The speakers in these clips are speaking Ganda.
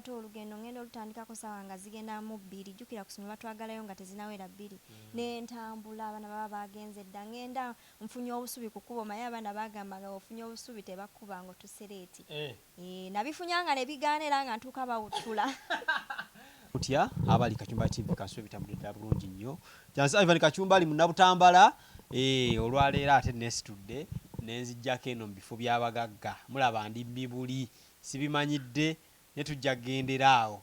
Nenkwata olugendo, ngenda olutandikako saawa nga zigenda mu 2. Jjukira ku ssomero batwagalayo nga tezinawera 2. Nentambula, abaana baba bagenze dda, ngenda nfunye obusubi ku kkubo. Maye abaana bagamba nga ofunye obusubi tebakuba nga otusereeti. Nabifunyanga ne bigaana, era nga ntuuka bawutula. Mutya abali Kacumba TV? Kansuube bitambudde ddala bulungi nnyo. Jansi Ivan Kacumba ali Munnabutambala. Olwaleero ate nesitudde nenzijjako eno mu bifo by'abagagga. Mulaba ndi mibuli, sibimanyidde, naye tujja kugendera awo.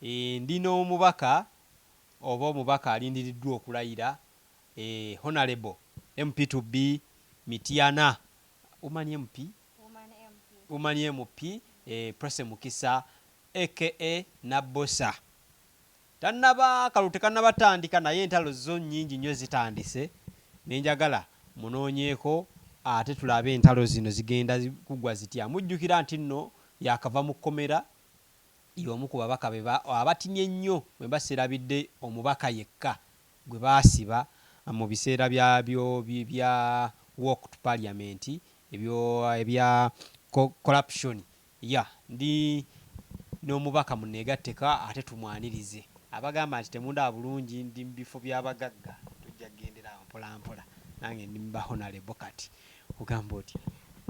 Ndi n'omubaka oba omubaka alindiriddwa okulayira, Honorable MP to be Mityana, Woman MP, Woman MP, Prossy Mukisa aka Nabbosa. Tannaba, akalulu tekannabatandika, naye entalo zo nnyingi nnyo zitandise, ne njagala munoonyeeko ate tulabe entalo zino zigenda kugwa zitya. Mujjukira nti nno yaakava mu kkomera, y'omu ku babaka be abatinye ennyo, bwe mba seerabidde omubaka yekka gwe baasiba mu biseera bya bya walk to parliament, ebyo ebya corruption. Ya ndi n'omubaka, munneegatteko ate tumwanirize. Abagamba nti temundaba bulungi, ndi mu bifo by'abagagga, tujja kugendera awo mpola mpola. Nange ndi mu ba honorable kati. Ogamba otya?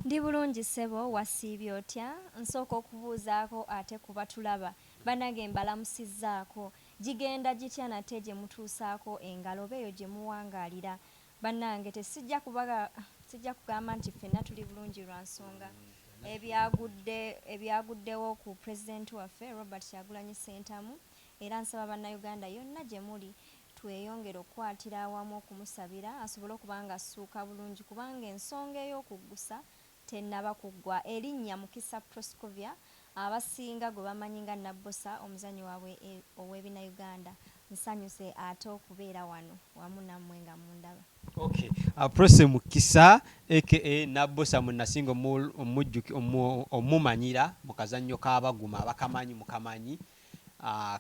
Ndi bulungi ssebo, wasiibye otya? Nsooka okubuuzaako ate ku batulaba. Bannange, mbalamusizzaako. Gigenda gitya nate gye mutuusaako engalo oba eyo gye muwangaalira? Bannange, tesijja kuba sijja kugamba nti ffenna tuli bulungi lwa nsonga ebyagudde ebyaguddewo ku pulezidenti waffe Robert Kyagulanyi Ssentamu, era nsaba Bannayuganda yonna gye muli tweyongere okukwatira awamu okumusabira asobole okuba nga assuuka bulungi, kubanga ensonga ey'okuggusa tennaba kuggwa. Erinnya Mukisa Proscovia, abasinga gwe bamanyi nga Nabbosa, omuzannyi waabwe ow'Ebinnauganda. Nsanyuse ate okubeera wano wamu nammwe nga mundaba. Okay. Prossy Mukisa aka Nabbosa, munnasinga omumanyira mu kazannyo k'abaguma, abakamanyi mukamanyi,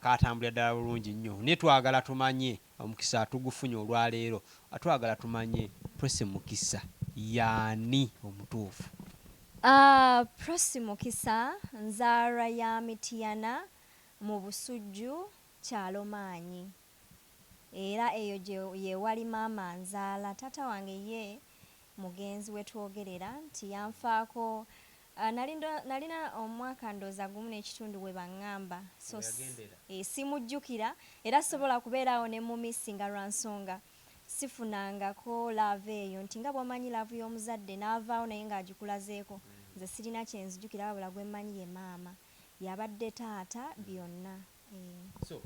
katambulira ddala bulungi nnyo. Naye twagala tumanye, omukisa tugufunye olwaleero, twagala tumanye Prossy Mukisa yaani omutuufu? Prossy Mukisa nzaalwa ya Mityana mu Busujju, kyalo Maanyi, era eyo gye yewali maama nzaala. Taata wange ye mugenzi wetwogerera nti yanfaako nalina omwaka ndowooza 1.5 we baŋŋamba, so simujjukira era sobola kubeeraawo ne mumissinga lwa nsonga sifunangako love eyo nti nga bw'omanyi love y'omuzadde n'avaawo naye ng'agikulazeeko. Nze sirina kyenzijukira, wabula gwe mmanyi ye maama, yabadde taata byonna. So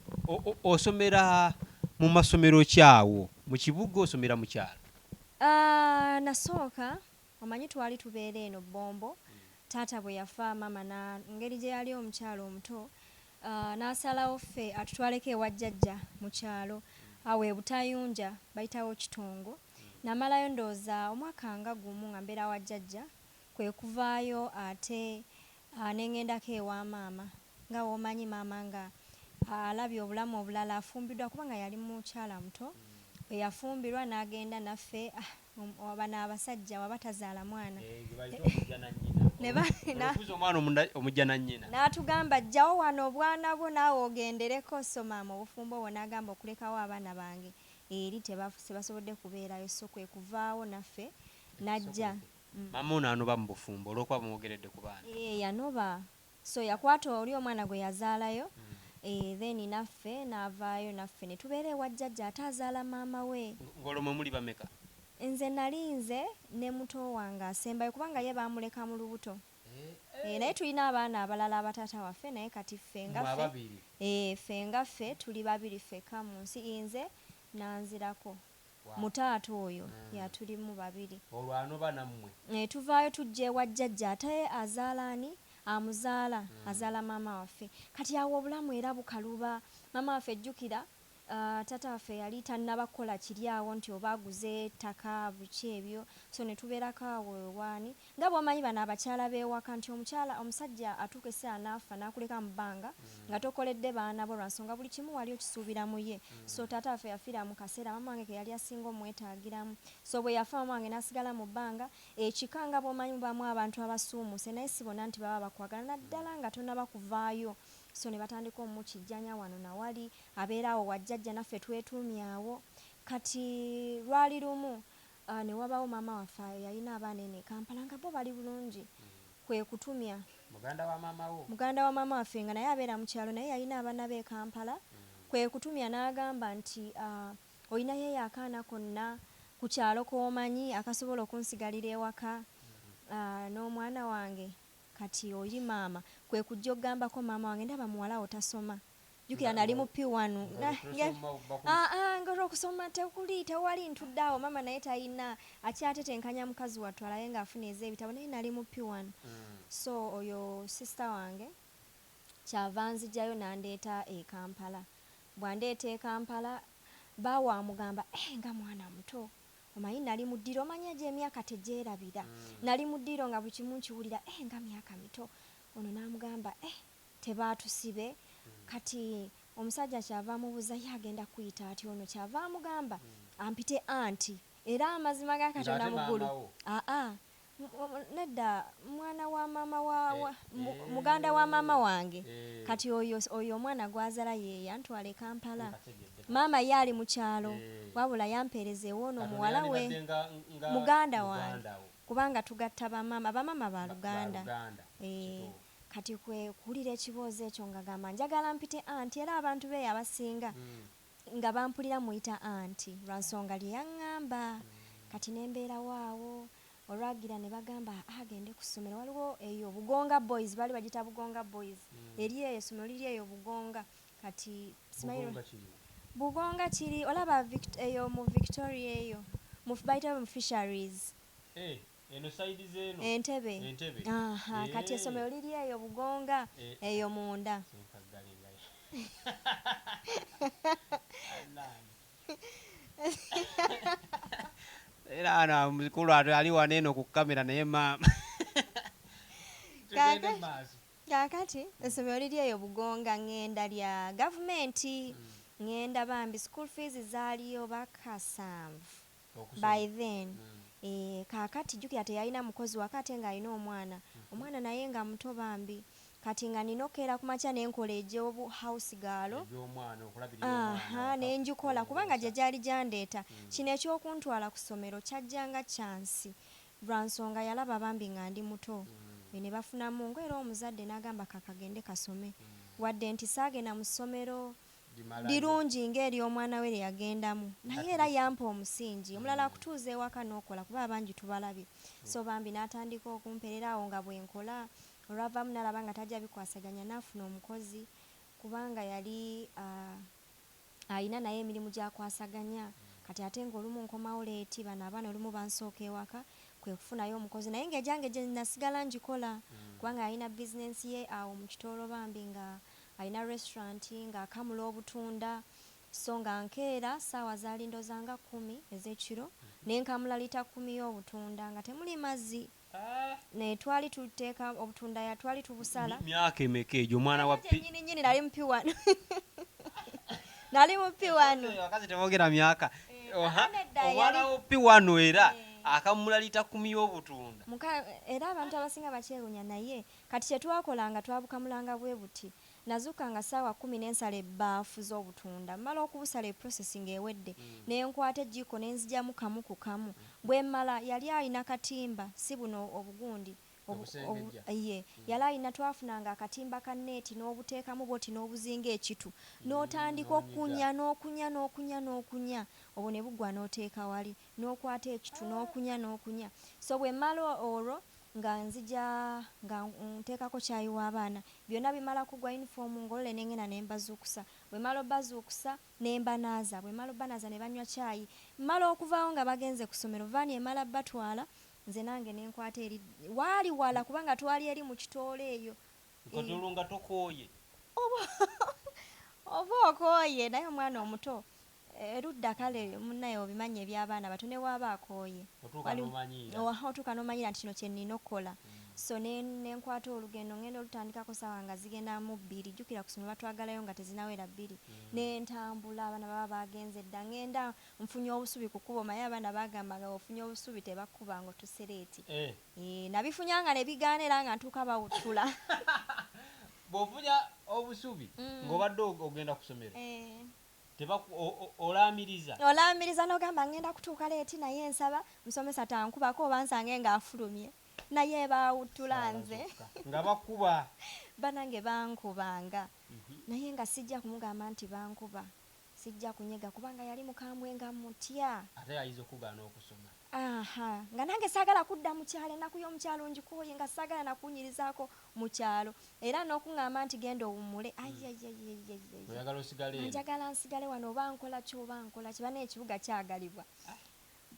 osomera mu masomero kyawo mu kibuga, osomera mu kyalo? Nasooka, omanyi twali tubeera eno Bombo. Taata bwe yafa, maama na ngeri gye yali omukyalo omuto, n'asalawo ffe atutwaleko ewa jjajja mu kyalo awo e Butayunja, bayitawo Kitongo. Namalayo ndowooza omwaka nga 1 nga mbeera wa jjajja, kwe kuvaayo ate ne ŋŋendako ewa maama. Nga w'omanyi maama nga alabye obulamu obulala, afumbiddwa, kubanga yali mukyala muto bwe yafumbirwa n'agenda naffe. Bano abasajja waba tazaala mwana omwana omujja na nnyina. N'atugamba, "Jjawo wano obwana bwo naawe ogendereko." So maama obufumbo obwo n'agamba, "Okulekawo abaana bange eri tebasobodde kubeerayo." So kwe kuvaawo naffe n'ajja. Maama ono anoba mu bufumbo olw'okuba bumwogeredde ku baana? Yanoba, so yakwata oli omwana gwe yazaalayo, then naffe n'avaayo naffe ne tubeera ewa jjajja ate azaala maama we. Ng'olwo mwe muli bameka? Nze nali nze ne muto wange asembayo, kubanga ye baamuleka mu lubuto. Naye tulina abaana abalala abataata waffe, naye kati ffe nga ffe, ffe nga ffe tuli babiri ffekka mu nsi, nze nanzirako mutaata oyo yatulimu babiri. Olwo anoba nammwe? Tuvaayo tujja ewa jjajja ate azaala ani amuzaala, azaala maama waffe. Kati awo obulamu era bukaluba. Maama waffe, jjukira taata waffe yali tannaba kukola kiri awo nti oba aguze ettaka biki ebyo, so ne tubeerako awo ewaani. Nga bw'omanyi bano abakyala b'ewaka nti omukyala omusajja atuuka essaawa n'afa n'akuleka mu bbanga nga tokoledde baana bo, lwa nsonga buli kimu wali okisuubira mu ye. So taata waffe yafiira mu kaseera maama wange ke yali asinga omwetaagiramu. So bwe yafa, maama wange n'asigala mu bbanga. Ekika nga bw'omanyi mubaamu abantu abasuumuse, naye si bonna nti baba bakwagala, naddala nga tonnaba kuvaayo. So ne batandika omukijjanya wano nawali, abeera awo wajjajja naffe twetuumye awo. Kati lwali lumu ne wabawo maama waffe yalina abaana eno e Kampala nga bo bali bulungi, kwe kutumya muganda wa maama wo. Muganda wa maama waffe nga naye abeera mu kyalo, naye yalina abaana be e Kampala, kwe kutumya n'agamba nti olinayo eyo akaana konna ku kyalo k'omanyi akasobola okunsigalira ewaka n'omwana wange? Kati oli maama kwe kujja okugambako maama wange, ndaba muwala wo tasoma. Jjukira nali mu P1. Nga olwokusoma tekuli, tewali, ntudde awo, maama naye talina, akyatetenkanya mukazi wattu alabe ng'afuna ez'ebitabo, naye nali mu P1. So oyo sister wange kyava nzigyayo n'andeeta e Kampala. Bw'andeeta e Kampala, baawe amugamba, eh, nga mwana muto, omanyi nali mu ddiro, omanyi egyo emyaka tegyerabira. Nali mu ddiro nga buli kimu nkiwulira, eh, nga myaka mito. Ono n'amugamba, eh, tebaatusibe. Kati omusajja kyava amubuuza, ye agenda kuyita atya? Ono kyava amugamba ampite auntie. Era amazima ga Katonda mu ggulu, aa, nedda, mwana wa maama wa muganda wa maama wange. Kati oyo omwana gw'azaala ye yantwala e Kampala. Maama ye ali mu kyalo, wabula yampeereza ewoono muwala we, muganda wange, kubanga tugatta bamaama, bamaama ba luganda. Kati kwe kuwulira ekiboozi ekyo nga gamba njagala mpite auntie, era abantu beeyo abasinga nga bampulira muyita auntie lwa nsonga lye yaŋŋamba. Kati ne mbeerawo awo, olwagira ne bagamba agende ku ssomero. Waliwo eyo Bugonga Boys, baali bagiyita Bugonga Boys, eri eyo essomero liri eyo Bugonga. Kati simanyi Bugonga kiri, olaba eyo mu Victoria, eyo bayita mu Fisheries. Eno side z'eno. Entebe. Entebe. Aha, kati essomero liri eyo Bugonga, eyo munda. Senkaggale nga era ano mukulu ate ali wano eno ku kamera, naye maama, tugende maaso. Kaakati essomero liri eyo Bugonga, ŋŋenda lya gavumenti, ŋŋenda bambi school fees zaaliyo bakasanvu by then. Kaakati jjukira teyalina mukozi waka, ate ng'alina omwana, omwana naye nga muto bambi. Kati nga nina okukeera ku makya nenkola egy'obu house girl. Egy'omwana, okulabirira aha, omwana. Nenjikola kubanga gye gyali gyandeeta. Kino ekyokuntwala ku ssomero kyajjanga chance lwa nsonga yalaba bambi nga ndi muto. Ne bafunamu ngaera omuzadde n'agamba kakagende kasome, wadde nti saagenda mu ssomero lirungi ng'ery'omwana we lye yagendamu, naye era yampa omusingi omulala akutuuza ewaka n'okola, kuba abangi tubalabye. So bambi n'atandika okumperera awo nga bwe nkola. Olwavaamu n'alaba nga tajja bikwasaganya, n'afuna omukozi kubanga yali alina naye emirimu gy'akwasaganya. Kati ate ng'olumu nkomawo late, bano abaana olumu bansooka ewaka, kwe kufunayo omukozi, naye ng'egyange gye nasigala ngikola, kubanga yalina bizinensi ye awo mu Kitooro bambi, nga alina restaurant, ng'akamula obutunda. So nga nkeera ssaawa zaali ndooza nga 10 ez'ekiro, ne nkamula lita 10 y'obutunda nga temuli mazzi. Ne twali tuteeka obutunda, ya twali tubusala. Myaka emeka egyo, omwana wa P? Nnyini nnyini nali mu P1, nali mu P1. Abakazi teboogera myaka. Oha, nedda, omwana yali wa P1 era akamula lita 10 y'obutunda. Era abantu abasinga bakyewuunya, naye kati kyetwakolanga twabukamulanga bwe buti. Nazuukanga ssaawa 10 n'ensala ebbaafu z'obutunda, mmala okubusala, eprocessing ewedde, ne nkwata ejjiiko ne nzigyamu kamu ku kamu. Bwe mmala, yali alina katimba, si buno obugundi Obusengejja. Ye yali alina, twafunanga akatimba ka neeti n'obuteekamu bwoti n'obuzinga ekitu n'otandika n'onyiga. Okunya n'okunya n'okunya n'okunya, obwo ne buggwa n'oteeka wali, n'okwata ekitu n'okunya n'okunya. So bwe mmala olwo nga nzija nga nteekako kyayi w'abaana, byonna bimala kugwa, uniform ngolole, nengenda ne mbazuukusa. Bwe mmala obbazuukusa ne mbanaaza, bwe mmala obbanaaza ne banywa kyayi, mmala okuvaawo nga bagenze ku ssomero, vaani emala batwala, nze nange ne nkwata eri waali wala, kubanga twali eri mu Kitoolo eyo. Kati olwo nga tokooye? Oba okooye, naye omwana omuto erudda kale munnaye obimanyi eby'abaana bato, ne waaba akooye otuuka n'omanyiira. Otuuka n'omanyira nti kino kye nnina okukola. So ne nkwata olugendo, ngenda olutandikako saawa nga zigenda mu 2. Jjukira ku ssomero batwagalayo nga tezinawera 2. Ne ntambula, abaana baba bagenze dda, ngenda nfunye obusubi ku kkubo. Maye abaana bagambanga ofunye obusubi tebakkuba nga otusereeti. Eh. Nabifunyanga ne bigaana, era nga ntuuka bawutula. Bw'ofunya obusubi ng'obadde ogenda ku ssomero, olaamiriza. Olaamiriza n'ogamba ngenda kutuuka leeti, naye nsaba musomesa tankubako oba nsange ng'afulumye, naye baawuttula nze. Nga bakuba. Banange bankubanga, naye nga sijja kumugamba nti bankuba, sijja kunyega kubanga yali mukambwe nga mutya. Ate ayinza okugaana okusoma. Aha, nga nange saagala kudda mu kyalo, ennaku y'omukyalo ngikooye, nga saagala nakunyirizaako mu kyalo, era n'okuŋŋamba nti genda owummule, ayayayayayay. Oyagala osigale eno. Njagala nsigale wano, oba nkola ki, oba nkola ki, bana ekibuga kyagalibwa.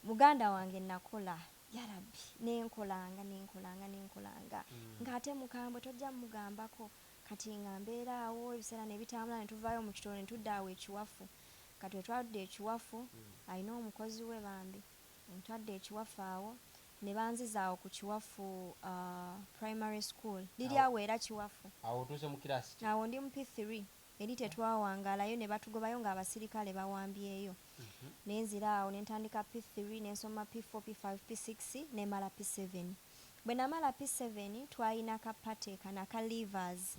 Muganda wange nakola, yarabbi, nenkolanga nenkolanga nenkolanga, ng'ate mukambwe tojja mugambako. Kati nga mbeera awo, ebiseera ne bitambula, ne tuvaayo mu kitolo ne tudda awo ekiwafu. Kati we twadda ekiwafu, alina omukozi we bambi, ntwadde ekiwafu awo ne banziza awo ku Kiwafu primary school, liri awo era Kiwafu. Awo otuuse mu kirasi ki? Awo ndi mu P3. Eri tetwawangaalayo, ne batugobayo ng'abasirikale bawambyeyo. Nenzira awo ne ntandika P3, nensoma P4, P5, P6, nemala P7. Bwe namala P7, twalina ka party kano aka leavers.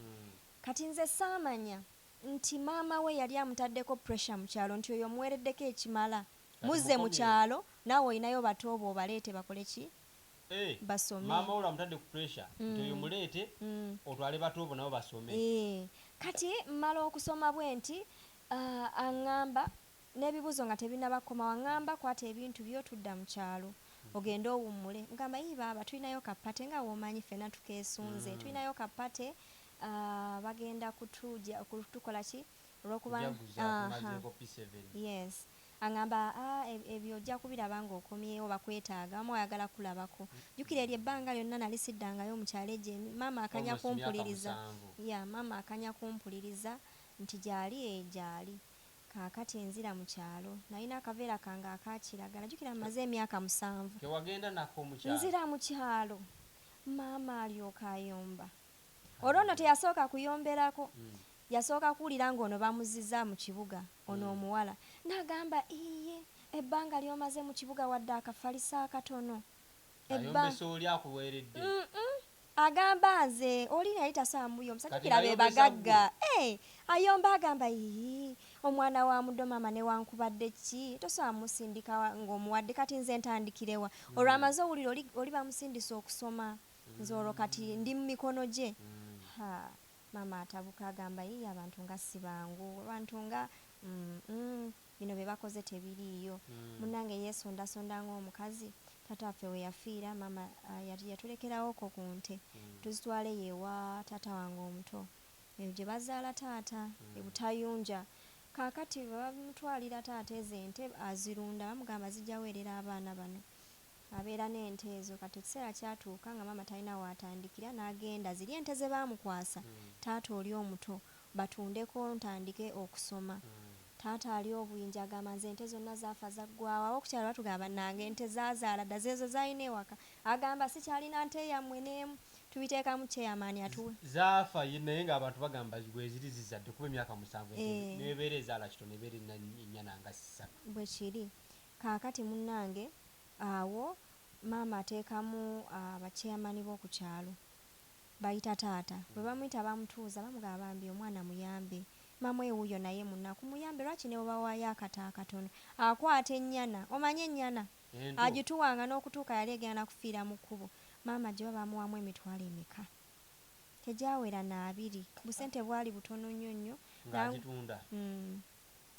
Kati nze saamanya nti maama we yali amutaddeko pressure mu kyalo nti oyo omuweereddeko ekimala, muzze mu mukomyewo. kyalo, naawe olinayo batoobo obaleete bakole ki? Basome. Maama we amutadde ku pressure nti oyo muleete, otwale batoobo nabo basome. Kati mmala okusoma bwe nti, aŋŋamba n'ebibuuzo nga tebinnaba kukomawo, aŋŋamba kwata ebintu byo tudda mu kyalo ogende owummule. Ngamba, "Ii baaba, tulinayo ka party, nga w'omanyi ffenna tukeesunze, tulinayo ka party, bagenda kutuja kutukola ki olwokuba." Kujaguza tumazeeko P7. Yes, aŋŋamba, "Ah, ebyo ojja kubiraba ng'okomyewo, bakwetaaga, wamu ayagala kulabako." Jjukira eryo ebbanga lyonna nali siddangayo mu kyalo egyo, maama akanya Almost myaka kumpuliriza. 7. Ya, maama akanya kumpuliriza nti gyali, gyali. Kaakati nzira mu kyalo, nalina akaveera kange akakiragala, jjukira mmaze emyaka 7. Kewagenda nako mu kyalo. Nzira mu kyalo, maama alyoka ayomba. Olwo nno teyasooka kuyomberako, yasooka kuwulira ng'ono bamuziza mu kibuga, ono omuwala, n'agamba, "Iye, ebbanga ly'omaze mu kibuga wadde akafaliso akatono." Ayombesa oli akuweeredde. Agamba nze oli yali tasobola muyomba. Kati Jjukira be ng'ayombesa. Bagagga. Ayomba agamba, "Ii, omwana wa muddo maama newankubadde ki tosobola musindika ng'omuwadde, kati nze ntandikirewa?" Olwo amaze owulira oli bamusindisa okusoma, nze olwo kati ndi mu mikono gye. Ha, maama atabuka agamba, "Ii, abantu nga si bangu, abantu nga bino bye bakoze tebiriiyo." Munnange yeesondasonda ng'omukazi. Taata waffe we yafiira, maama yali yatulekerawoko ku nte, tuzitwale ewa taata wange omuto eyo gye bazaala taata ebutayunja. Kaakati bwe bamutwalira taata ezo ente azirunda, bamugamba zijja weerera abaana bano, abeera n'ente ezo. Kati ekiseera kyatuuka nga maama talina waatandikira, n'agenda ziri ente ze baamukwasa taata oli omuto batundeko ntandike okusoma. Taata ali obuyinja agamba, "Nze ente zonna zaafa zaggwawo." Ab'okukyalo batugamba, "Bannange, ente zaazaala dda, zeezo zalina ewaka." Agamba, "Sikyalina nte yammwe n'emu, tubiteekamu chairman atuwe." Zaafa naye ng'abantu bagamba bweziri zizadde kuba emyaka 7 nebeera ezaala kitono, ebeera ennyana nga 3. Bwe kiri. Kaakati munnange awo maama ateekamu abachairman b'oku kyalo, bayita taata. Bwe bamuyita bamutuuza, bamugamba, "Bambi omwana muyambe, maama ewuuyo naye munaku, muyambe lwaki ne bwebawaayo akata akatono." Akwata ennyana, omanye ennyana Ento. agituwanga n'okutuuka yali egenda kufiira mu kkubo. Maama gye baba bamuwamu emitwalo emeka, tegyawera n'abiri, busente bwali butono nnyo nnyo. Ng'agitunda.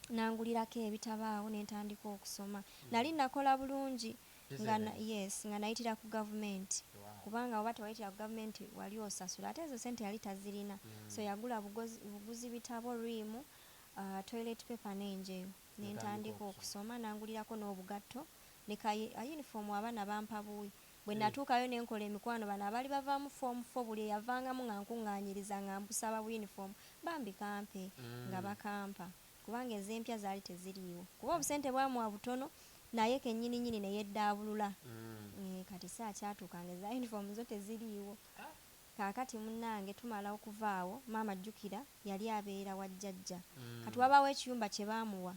Nangulirako ebitabo awo ne ntandika okusoma. Nali nakola bulungi nga yes, nga nayitira ku gavumenti, kubanga oba tewayitira ku gavumenti wali osasula, ate ezo sente yali tazirina. So yagula buguzi bitabo, riimu, toilet paper n'enjeyo, ne ntandika okusoma. Nangulirako n'obugatto ne ka uniform, abaana bampa buwi. Bwe natuukayo ne nkola emikwano, bano abaali bavaamu form four, buli eyavangamu nga nkuŋŋaanyiriza nga mbusaba bu uniform, bambi kampe, nga bakampa, kubanga ez'empya zaali teziriiwo, kuba obusente bwamuwa butono, naye kennyini nnyini ne yeddaabulula. Kati saa kyatuuka nga eza uniform zo teziriiwo. Kaakati munnange tumala okuva awo, maama jjukira yali abeera wa jjajja. Kati wabaawo ekiyumba kye baamuwa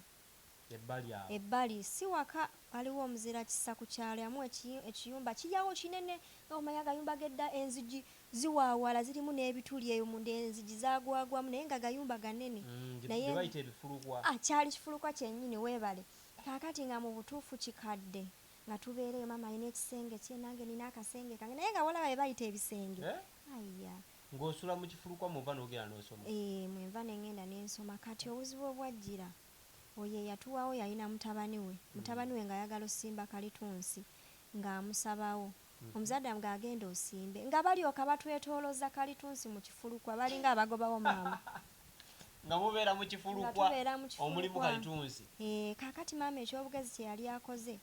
ebbali awo. Ebbali, si waka, waliwo omuzira kisa ku kyalo yamuwa ekiyumba kiryawo kinene, nga omanyi agayumba gedda, enzigi Ziwaawala, zirimu n'ebituli eyo munda, enzigi zaagwagwamu, naye nga gayumba ganene. Naye Bye bayita ebifulukwa. Ah, kyali kifulukwa kyennyini. Weebale. Kaakati nga mu butuufu kikadde nga tubeereyo, maama alina ekisenge kye, nange nina akasenge kange, naye nga walaba bye bayita ebisenge. Eh? Aya. Ng'osula mu kifulukwa, muva n'ogenda n'osoma. Eh, mwenva nengenda nensoma. Kati obuzibu obwajjira, oyo eyatuwawo yalina mutabani we. Mutabani we ng'ayagala osimba kalitunsi, ng'amusabawo omuzadde ng'agenda osimbe, nga balyoka batwetooloza kalitunsi mu kifulukwa, balinga abagobawo maama. Nga mubeera mu Nga kifulukwa tubeera mu kifulukwa. Omulimu kalitunsi. Eh, kaakati maama ekyobugezi kye yali akoze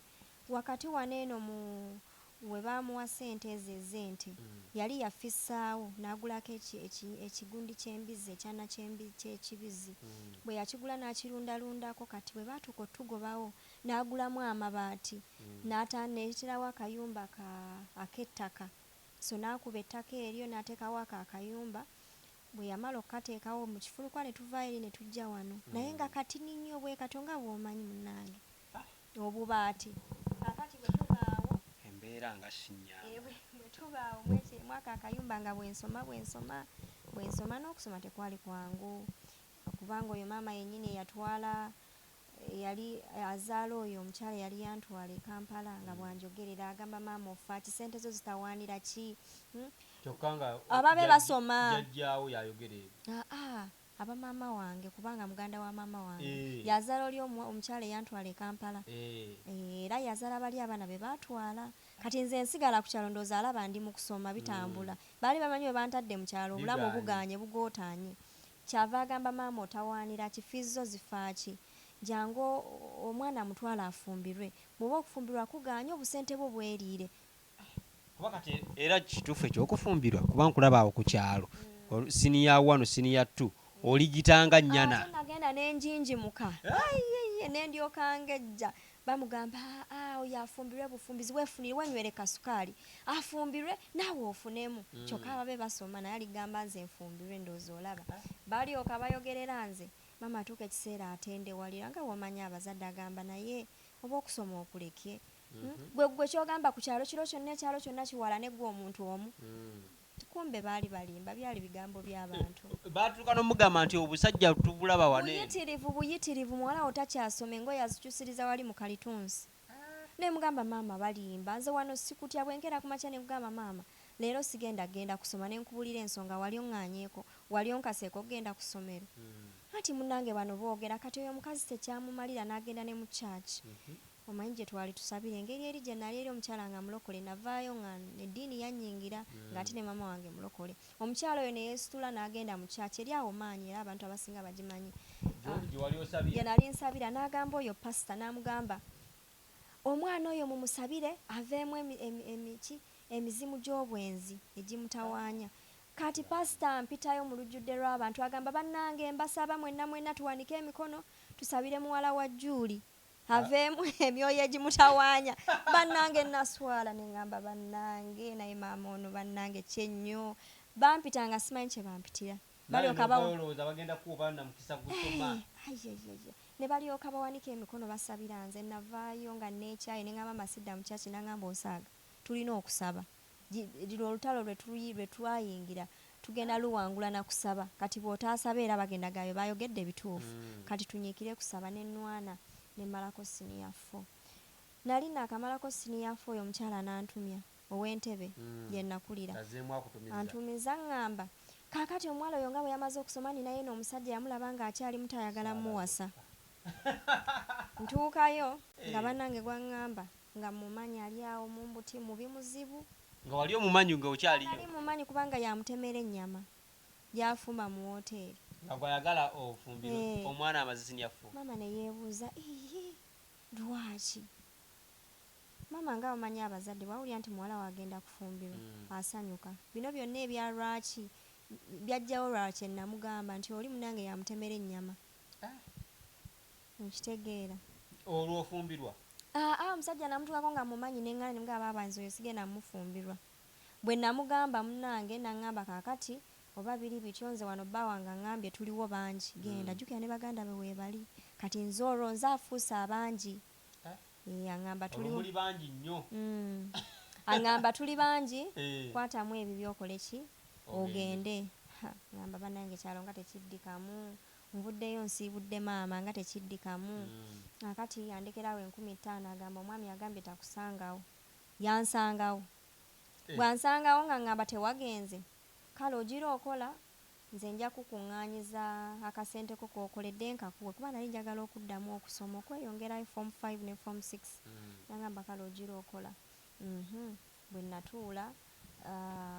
wakati wano eno mu we baamuwa ssente ezo ez'ente, yali yafissaawo n'agulako ekigundi ky'embizzi, ekyana ky'ekibizi. Bwe yakigula n'akirundalundako. Kati bwe baatuuka otugobawo, n'agulamu amabaati, n'aneeterawo akayumba ak'ettaka. So n'akuba ettaka eryo n'ateekawo ako akayumba. Bwe yamala okukateekawo mu kifulukwa, ne tuvaayo eri ne tujja wano, naye nga katini nnyo bwe katyo, nga bw'omanyi munnange obubaati. Kaakati bwe tubaawo, Embeera nga sinnyangu. Eh, bwe tubaawo mwako akayumba, nga bwensoma bwensoma bwensoma, n'okusoma tekwali kwangu, kubanga oyo maama yennyini eyatwala, yali azaala oyo omukyala yali yantwala e Kampala, nga bwanjogerera agamba, "Maama ofa ki? Sente zo zitawaanira ki?" Hmm? Kyokka nga Ababe basoma. Jjajjaawo yayogera ebyo? Aa, aba maama wange, kubanga muganda wa maama wange Eh. yazaala oli omukyala eyantwala e Kampala. Eh. Eh, era yazaala bali abaana be baatwala. Kati nze nsigala ku kyalo, ndowooza alaba ndi mu kusoma bitambula. Baali bamanyi bwe bantadde mu kyalo obulamu Bigaanye. Buganye, bugootaanye. Kyava agamba, "Maama otawaanira ki? Fees zo zifa ki? Jangu omwana mutwala afumbirwe. Bw'oba okufumbirwa kugaanye, obusente bwo bweriire." Kuba kati era kituufu ekyokufumbirwa, kuba nkulaba awo ku kyalo, senior 1, senior 2, oligitanga nnyana. Ate nagenda nenjinjimuka. Ayeye, nendyoka ngejja bamugamba, "Ah, oyo afumbirwe bufumbizi, weefunire, wenywere kasukaali, afumbirwe naawe ofunemu." Kyokka ababe basoma, naye aligamba, "Nze nfumbirwe?" Ndowooza olaba balyoka bayogerera nze. Maama atuuka ekiseera atendewalira, nga bw'omanyi abazadde, agamba, "Naye oba okusoma okuleke? Gwe kyogamba ku kyalo kiro kyonna, ekyalo kyonna kiwala neggwe omuntu omu." Kumbe baali balimba, byali bigambo by'abantu. Batuuka n'omugamba nti obusajja tubulaba wane. Buyitirivu, buyitirivu. Muwala wo takyasoma, engoye azikyusiriza wali mu kalitunsi. Nemugamba, "Maama balimba, nze wano sikutya." Bwenkera ku makya nemugamba, "Maama, leero sigenda genda kusoma." Nenkubulira ensonga. "Wali oŋŋanyeeko? Wali onkaseeko okugenda ku ssomero?" Anti munnange bano boogera. Kati oyo omukazi tekyamumalira, n'agenda ne mu kyaki, omanyi gye twali tusabira, engeri eri gye nali eri omukyala nga mulokole. Navaayo nga eddiini yannyingira, ng'ate ne maama wange mulokole. Omukyala oyo ne yeesitula n'agenda mu kyaki eri awo maanyi, era abantu abasinga bagimanyi. Gyoli gye wali osabira. Gye nali nsabira. N'agamba oyo pasita, n'amugamba, "Omwana oyo mumusabire aveemu emiki emizimu gy'obwenzi egimutawaanya." Kati pasita mpitayo mu lujjudde lw'abantu, agamba, "Bannange, mbasaba mwenna mwenna tuwanike emikono tusabire muwala wa Juuli aveemu emyoyo egimutawaanya." Bannange, naswala, neŋŋamba, "Bannange, naye maama ono, bannange, kyennyo bampita nga simanyi kye bampitira." Balyoka Olowooza bagenda kuba na mukisa gusoma. Ayayaya, ne balyoka bawanika emikono basabira nze. Navaayo nga neekyaye, ne ŋŋamba, "Masidda mu kyaki." Naŋŋamba, "Osaaga, tulina okusaba. Lino olutalo lwe twayingira tugenda luwangula na kusaba. Kati bw'otaasaba era bagenda gaabwe bayogedde bituufu. Kati tunyiikire kusaba." Nenwana nemmalako senior 4. Nali naakamalako senior 4, oyo omukyala n'antumya ow'entebe gye nakulira. Azeemu akutumiza. Antumiza, ŋŋamba, "Kaakati omuwala oyo nga bwe yamaze okusoma, ninaye noomusajja yamulaba ng'akyali muto, ayagala muwasa." Ntuukayo nga bannange gwaŋŋamba nga mumanyi, ali awo mumbuti mubi muzibu. Nga wali omumanyi nga okyaliyo? Nali mumanyi, kubanga yamutemera ennyama gyafumba mu woteeri. Nga gwayagala ofumbirwe? Eh. Omwana amaze senior 4. Maama ne yeebuuza, "Ii, lwaki?" Maama nga bamanyi abazadde, bwawulira nti muwala we agenda kufumbirwa, asanyuka. Bino byonna ebya lwaki byajjawo lwaki namugamba nti oli munange yamutemera ennyama. Nkitegeera. Olwo ofumbirwa? Aa, omusajja namutukako nga mumanyi, neŋŋana nemugamba, "Baaba, nze oyo sigenda mufumbirwa." Bwe namugamba, munnange naŋŋamba, "Kaakati oba biri bityo, nze wano bba wange aŋŋambye tuliwo bangi, genda." Jjukira ne baganda be weebali. Kati nze olwo nze afuuse abangi. Eh? Eh, aŋŋamba Olwo tuliwo muli bangi nnyo. Aŋŋamba tuli bangi, Eh. kwatamu ebyo byokole ki. Ogende. Ha, ngamba bannange ekyalo nga tekiddikamu, nvuddeyo nsiibudde maama nga tekiddikamu. Akati andekerawo 5000, agamba omwami agambye takusangawo. Yansangawo. Eh. Bw'ansangawo nga ngamba tewagenze, kale ogira okola, nze nja kukuŋŋaanyiza akasente ko k'okoledde nkakuwe, kuba nali njagala okuddamu okusoma okweyongerayo form 5 ne form 6. Nangamba kale ogira okola. Bwe natuula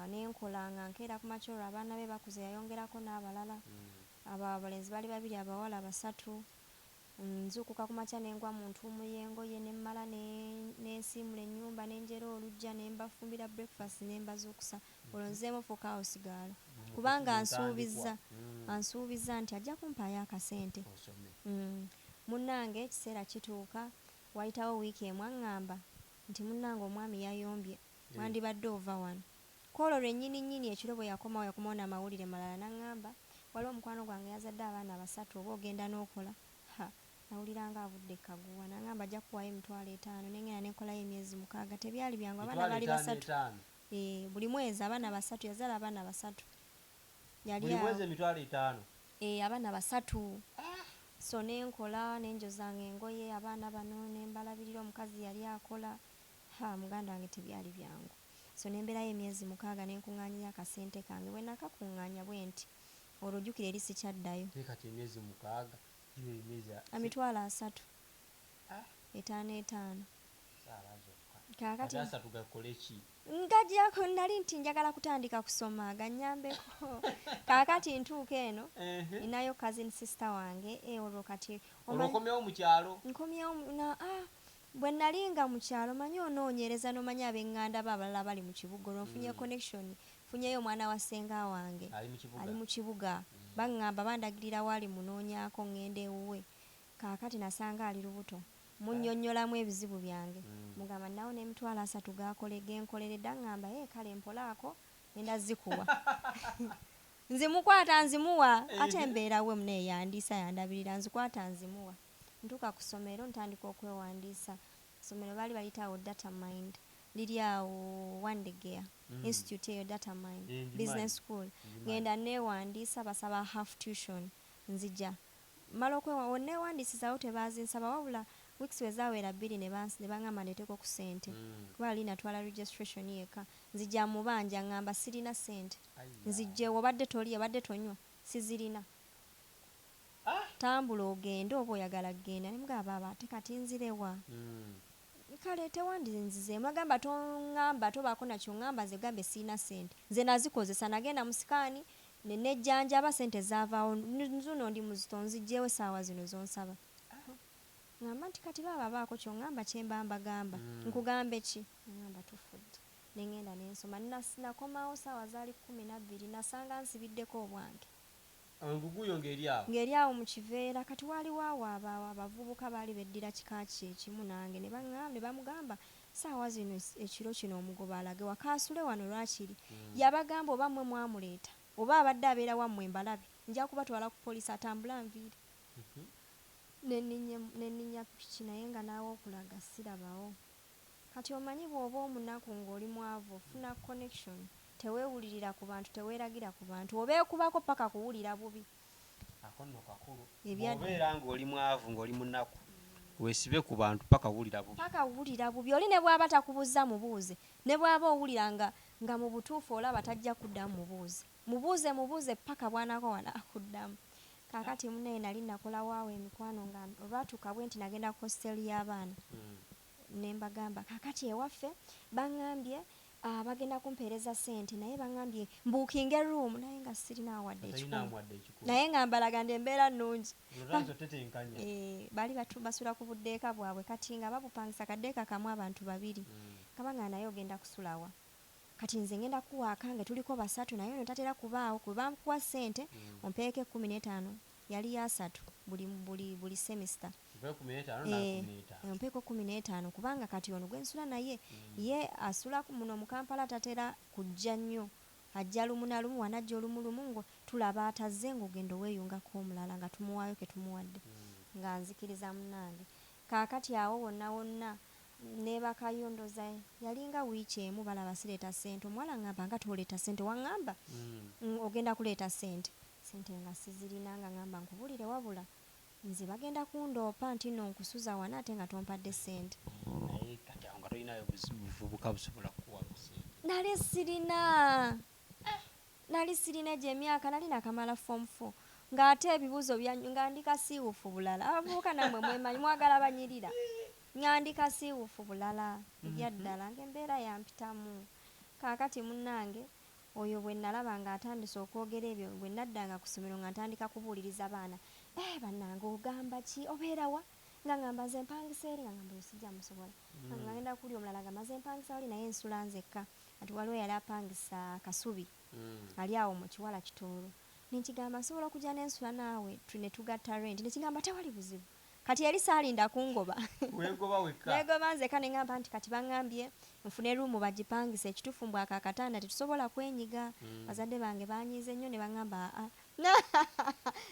ne nkola nga nkeera ku makya, olwo abaana be bakuze, yayongerako n'abalala. Abo abalenzi baali babiri, abawala basatu. Nzuukuka ku makya ne ngwa mu ntuumu y'engoye, ne mmala ne nsiimula ennyumba, ne njera oluggya, ne mbafumbira breakfast, ne mbazuukusa. Olwo nzeemu fuuka house girl, kubanga ansuubizza ansuubizza nti ajja kumpaayo akasente. Osome. Munnange, ekiseera kituuka, wayitawo wiiki emu, aŋŋamba nti munnange omwami yayombye, wandibadde ova wano. Kwolwo lwennyini nnyini ekiro bwe yakomawo, yakomawo n'amawulire malala, n'aŋŋamba waliwo omukwano gwange yazadde abaana basatu, oba ogenda n'okola. Ha, nawulira nga avudde kaguwa. N'aŋŋamba ajja kukuwaayo 50,000, ne ŋŋenda ne nkolayo emyezi 6. Tebyali byangu, abaana baali 50,000 basatu. 50. Eh, buli mwezi abaana basatu, yazaala abaana basatu. Yali Buli awo. mwezi 50,000? Eh, abaana basatu. So ne nkola, ne njozanga engoye abaana bano, ne mbalabirira, omukazi yali akola. Ha, muganda wange, tebyali byangu. So ne mbeerayo emyezi 6, ne nkuŋŋaanyayo akasente kange. Bwe nakakuŋŋaanya bwe nti, olwo ojjukira eri sikyaddayo. Naye kati emyezi 6 giba emyezi 30,000. Ah. 5 5. Saala zokka. Kaakati Kati 30 gakole ki? Ngajjako, nali nti njagala kutandika kusoma, gannyambeko. Kaakati ntuuka eno, ninayo cousin sister wange, olwo kati Olwo okomyewo mu kyalo? Nkomyewo na bwe nali nga mu kyalo, manyi onoonyereza n'omanya ab'eŋŋanda bo abalala bali mu kibuga, olwo nfunye connection, nfunyeyo omwana wa ssenga wange Ali mu kibuga. Ali mu kibuga. Baŋŋamba bandagirira waali, munoonyaako, ŋŋenda ewuwe. Kaakati nasanga ali lubuto, munnyonnyolamu ebizibu byange. Mugamba nnawo n'30,000 gaakole genkoleredde. Aŋŋamba, "Ee, kale mpolaako, ngenda zikuwa." Nzimukwata nzimuwa, ate embeera we munaye yandiisa, yandabirira, nzikwata nzimuwa. Ntuuka ku ssomero, ntandika okwewandiisa. Essomero baali baliyita awo Data Mind, liri awo Wandegeya. Institute eyo Data Mind. Eh, ngimanyi. Business school. Ngimanyi. Ngenda neewandiisa, basaba half tuition. Nzija mala okwewa neewandiisizawo, tebazinsaba, wabula weeks we zaawera 2 ne baŋŋamba ndeeteko ku ssente. Kuba lali natwala registration yekka. Nzija mubanja, ŋŋamba sirina ssente. Ayya. Nzijjewo, obadde tolya, obadde tonywa, sizirina. Ah! Tambula ogende oba oyagala kugenda. Ne mugamba, baaba, ate kati nzirewa? Kale tewandinzizeemu. Agamba toŋŋamba, tobaako nakyo ŋŋamba, nze gambe sirina ssente. Nze nazikozesa, nagenda mu scan ne nejjanjaba, ssente zaavaawo, nzuno ndi muzito, nzijjewo essaawa zino z'onsaba. Ŋŋamba nti kati baaba baako ky'oŋŋamba kye mba mbagamba. Nkugambe ki? Ŋŋamba tufudde. Ne ŋŋenda ne nsoma. Nakomawo ssaawa zaali 12, nasanga nsibiddeko obwange. Enguguyo ng'eri awo? Ng'eri awo mu kiveera. Kati waaliwo awo abavubuka baali beddira kika kye ekimu nange, ne baŋŋamba, ne bamugamba ssaawa zino ekiro kino omugoba alage wakaasule wano lwakiri. Yabagamba oba mmwe mwamuleeta oba abadde abeera wammwe mbalabe, nja kubatwala ku poliisi, atambule anviire. Ne nninnya piki, naye nga naawe okulaga sirabawo. Kati omanyi bw'oba omunaku ng'oli mwavu, ofuna connection, teweewulirira ku bantu, teweeragira ku bantu, obeekubako paka kuwulira bubi. Ako nno kakulu. Ebya Bw'obeera ng'oli mwavu ng'oli munaku, weesibe ku bantu paka wulira bubi. Paka wulira bubi. Oli ne bw'aba takubuuza mubuuze, ne bw'aba owulira nga mu butuufu olaba tajja kuddamu, mubuuze. Mubuuze, mubuuze paka bw'anaakoowa n'akuddamu. Kaakati munnaye nali nakolawo awo emikwano, nga olwatuuka bwe nti nagenda ku hostel y'abaana. Ne mbagamba kaakati ewaffe baŋŋambye bagenda kumpeereza ssente, naye baŋŋambye mbuukinge room, naye nga sirina wadde Toyinaamu 100. wadde 100. Naye nga mbalaga nti embeera nnungi. Olwo tetenkanya. Eh, baali basula ku buddeeka bwabwe, kati nga babupangisa kaddeeka kamu abantu babiri. Kabanga naye ogenda kusulawa. Kati nze ngenda kuwa akange, tuliko basatu, naye ono tatera kubaawo, kwe bankuwa ssente ompeeko 15, yali 30 buli semester. Mpeeko 15 na Eh, 15. ompeeko 15, kubanga kati ono gwe nsula naye ye asula muno mu Kampala, tatera kujja nnyo, ajja lumu na lumu, wanajja olumu lumu ngo tulaba atazze ng'ogenda oweeyungako omulala nga tumuwaayo ke tumuwadde. Nga nzikiriza munnange. Kaakati awo wonna wonna Neebakayo ndowooza yalinga wiiki emu balaba sireeta ssente. Omuwala aŋŋamba nga toleeta ssente waŋŋamba ogenda kuleeta ssente. Ssente nga sizirina nga ŋŋamba nkubuulire wabula nze bagenda kundoopa nti nno nkusuza wano ate nga tompadde ssente. Naye kati awo nga tolinayo buvubuka busobola kukuwa ku ssente? Nali sirina. Nali sirina egyo emyaka nali nakamala form four ng'ate ebibuuzo bya nga ndi kasiiwuufu bulala. Abavubuka nammwe mwemanyi mwagala banyirira. Nga ndi kasiiwuufu bulala ebya ddala ng'embeera yampitamu. Kaakati munnange oyo bwe nnalaba ng'atandise okwogera ebyo bwe nnaddanga ku ssomero nga ntandika kubuuliriza baana, Eh bannange ogamba ki? Obeera wa? Nga ngamba nze mpangisa eri nga ngamba oyo sijja musobola. Nga ngenda kuli omulala ngamba nze mpangisa wali naye nsula nzekka. Kati waliwo eyali apangisa Kasubi ali awo mu Kiwala Kitooro. Ne nkigamba nsobola okujja ne nsula naawe ne tugatta rent ne kigamba tewali buzibu. Kati eri saalinda kungoba. Weegoba wekka? Neegoba nzekka ne ngamba nti kati bangambye nfune room bagipangise ekituufu mbu ako akatanda tetusobola kwenyiga. Bazadde bange baanyiize nnyo ne bangamba aa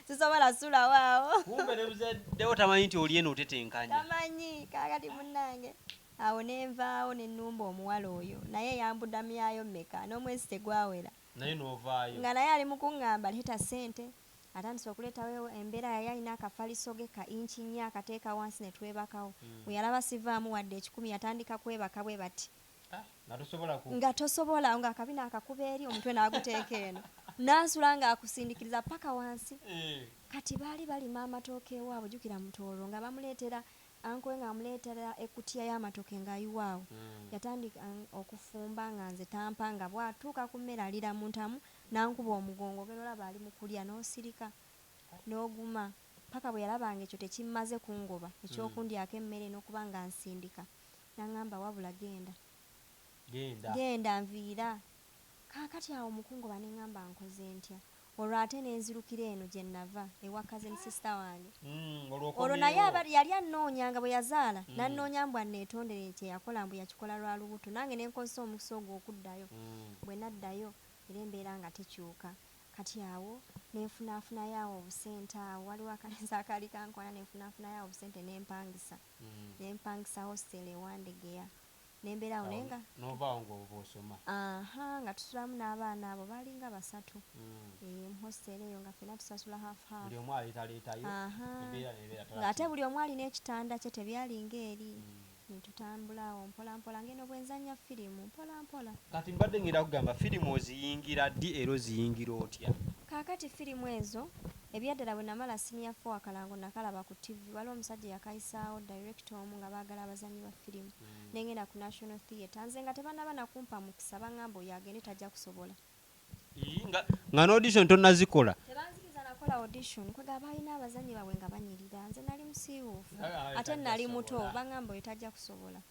sisobola sulawo awo. Kumbe ne muzadde wo tamanyi nti oli eno otetenkanya. Tamanyi. Kaakati munnange awo ne nvaawo ne nnumba omuwala oyo naye yambudamyayo mmeka n'omwezi tegwawera. Naye n'ovaayo. Nga naye ali mu kuŋŋamba leeta ssente. Atandise okuleetawo embeera yali alina akafaliso ge ka inch nnya akateeka wansi ne twebakawo. Bwe yalaba sivaamu wadde ekikumi yatandika kwebaka bwe bati. Ah, nga tosobola ku Nga tosobola ng'akabina akakuba eri omutwe n'aguteeka eno. N'asula ng'akusindikiriza ppaka wansi. Kati baali balima amatooke ewaabwe jjukira Mutooro nga bamuleetera Uncle we ng'amuleetera ekkutiya y'amatooke ng'ayiwa awo. Yatandika okufumba nga nze tampa nga bw'atuuka ku mmere aliira mu ntamu n'ankuba omugongo ogenda olaba ali mu kulya n'osirika n'oguma ppaka bwe yalaba ng'ekyo tekimmaze kungoba eky'okundyako emmere n'okuba ng'ansindika n'angamba wabula genda. Genda. Genda nviira. Kaakati awo mu kungoba ne ŋŋamba nkoze ntya? Olwo ate ne nzirukira eno gye nnava ewa cousin sister wange. Olwo Olwo naye okomyewo. aba yali annoonya nga bwe yazaala n'annoonya mbu anneetondere kye yakola mbu yakikola lwa lubuto nange ne nkozesa omukisa ogwo okuddayo. Bwe naddayo era embeera nga tekyuka. Kati awo ne nfunaafunayo awo obusente awo waliwo akalenzi akaali kankwana ne nfunaafunayo awo obusente ne mpangisa. Ne mpangisa hostel e Wandegeya. Ne mbeera awo naye nga N'ovaawo ng'oba osoma. Aha, nga tusulamu n'abaana abo baalinga basatu. Eeh mu hostel eyo nga ffenna tusasula half half. Buli omu aleetaleetayo Aha. embeera n'ebeera Ng'ate taratibu. buli omu alina ekitanda kye tebyalinga eri. Ne tutambula awo mpola mpola ng'eno bwe nzannya firimu mpola mpola. Kati mbadde ngenda kugamba firimu oziyingira ddi era oziyingira otya? Kaakati firimu ezo ebyaddala bwe namala senior four akalango nakalaba ku ttivvi waliwo omusajja eyakayisaawo director omu nga baagala abazannyi ba firimu ne ngenda ku National Theatre nze nga tebannaba na kumpa mukisa bangamba oyo agende tajja kusobola. Ii, nga, nga n'audition tonnazikola? Tebanzikiriza nakola audition kwegamba baalina abazannyi baabwe nga banyirira nze nali musiiwuufu ate nali muto bangamba oyo tajja kusobola.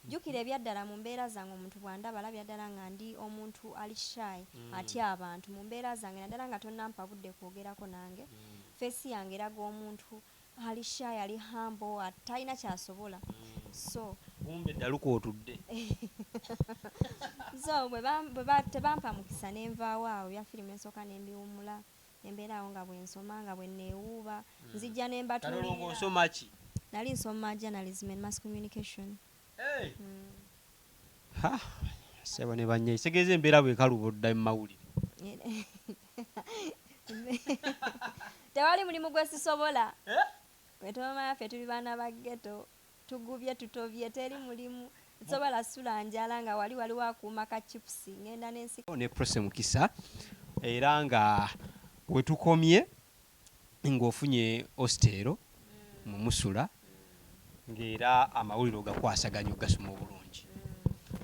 Jjukira ebyaddala mu mbeera zange omuntu bw'andaba alabira ddala nga ndi omuntu ali shy atya abantu mu mbeera zange naddala nga tonnampa budde kwogerako nange face yange eraga omuntu ali shy ali humble talina ky'asobola so Kumbe eddalu kw'otudde. So bwe tebampa mukisa ne nvaawo awo ebya firimu ne nsooka ne mbiwummula ne mbeera awo nga bwe nsoma nga bwe nneewuuba nzijja ne Kati olwo mbatuulirira. ng'osoma ki? Nali nsoma journalism and mass communication. Hey! Ha! Ssebo ne bannyabo kitegeeza embeera bw'ekaluba odda mu mawulire. Tewali mulimu gwe sisobola. Gwe tomanya ffe tuli baana ba ghetto tugubye tutobye teri mulimu nsobola sula njala nga wali waliwo akuuma ka chips ngenda nensi ne Prossy Mukisa era nga wetukomye ng'ofunye hostel mu musula ng'era amawulire ogakwasaganya ogasoma obulungi.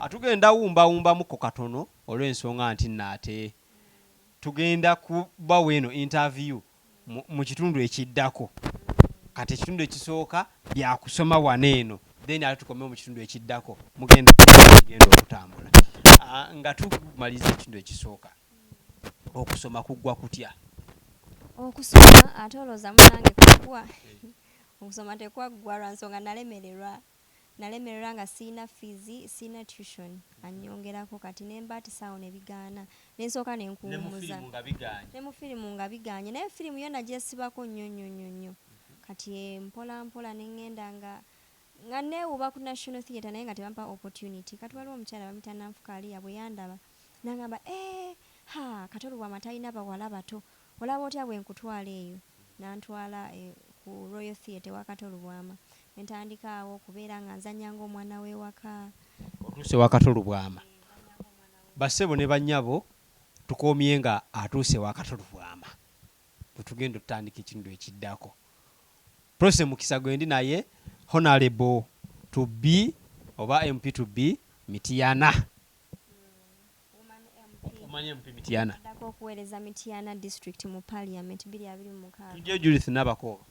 Atugenda wumbawumbamuko katono olw'ensonga nti nno ate tugenda kubawa eno interview mu kitundu ekiddako. Kati ekitundu ekisooka byakusoma wano eno then ate tukomewo mu kitundu ekiddako mugenda kigenda okutambula. Nga tumaliriza ekitundu ekisooka okusoma kuggwa kutya? Okusoma ate olowooza munnange kuggwa? Okusoma tekwaggwa lwa nsonga nalemererwa. Nalemererwa nga sirina fees, sirina tuition annyongerako kati ne mbaatisa awo ne bigaana. Ne nsooka ne Ne mu nkuwummuza. firimu nga bigaanye? Ne mu firimu nga bigaanye naye firimu yo nagyesibako nnyo nnyo nnyo nnyo. Kati mpola mpola ne ŋŋenda nga Nga neewuuba ku National Theatre naye nga tebampa opportunity. Kati waliwo omukyala bamuyita Nanfuka Aliya, bwe yandaba n'angamba, "Ee, ha, Kato Lubwama talina bawala bato, olaba otya bwe nkutwala eyo?" N'antwala ku Royal Theatre ewa Kato Lubwama, ne ntandika awo okubeera nga nzannya ng'omwana w'ewaka. Otuuse ewa Kato Lubwama. Bassebo ne bannyabo, tukomye nga atuuse ewa Kato Lubwama. Bwe tugenda otutandika ekitundu ekiddako. Prossy Mukisa gwendi naye, Honourable to be oba MP to be Mityana. Woman MP Mityana. Addako okuweereza Mityana district mu parliament 2026. Tujjayo Judith Nabakooba.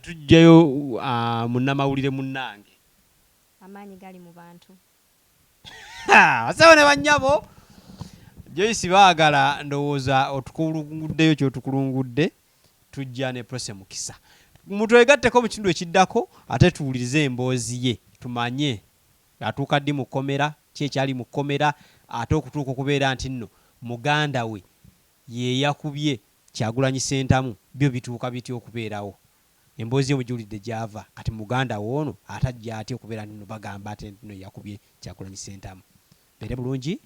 Tujjayo munnamawulire munnange. Amaanyi gali mu bantu. Bassebo ne bannyabo, Joyce Baagala ndowooza otukulunguddeyo ky'otukulungudde, tujja ne Prossy Mukisa. Mutwegatteko mu kitundu ekiddako ate tuwulirize emboozi ye tumanye atuuka ddi mu kkomera, ki ekyali mu kkomera, ate okutuuka okubeera nti nno muganda we ye yakubye Kyagulanyi Ssentamu byo bituuka bitya okubeerawo. Emboozi ye mugiwulidde gy'ava, kati muganda we ono ate ajja atya okubeera nti nno bagamba ate nti nno ye yakubye Kyagulanyi Ssentamu. Mbeere bulungi.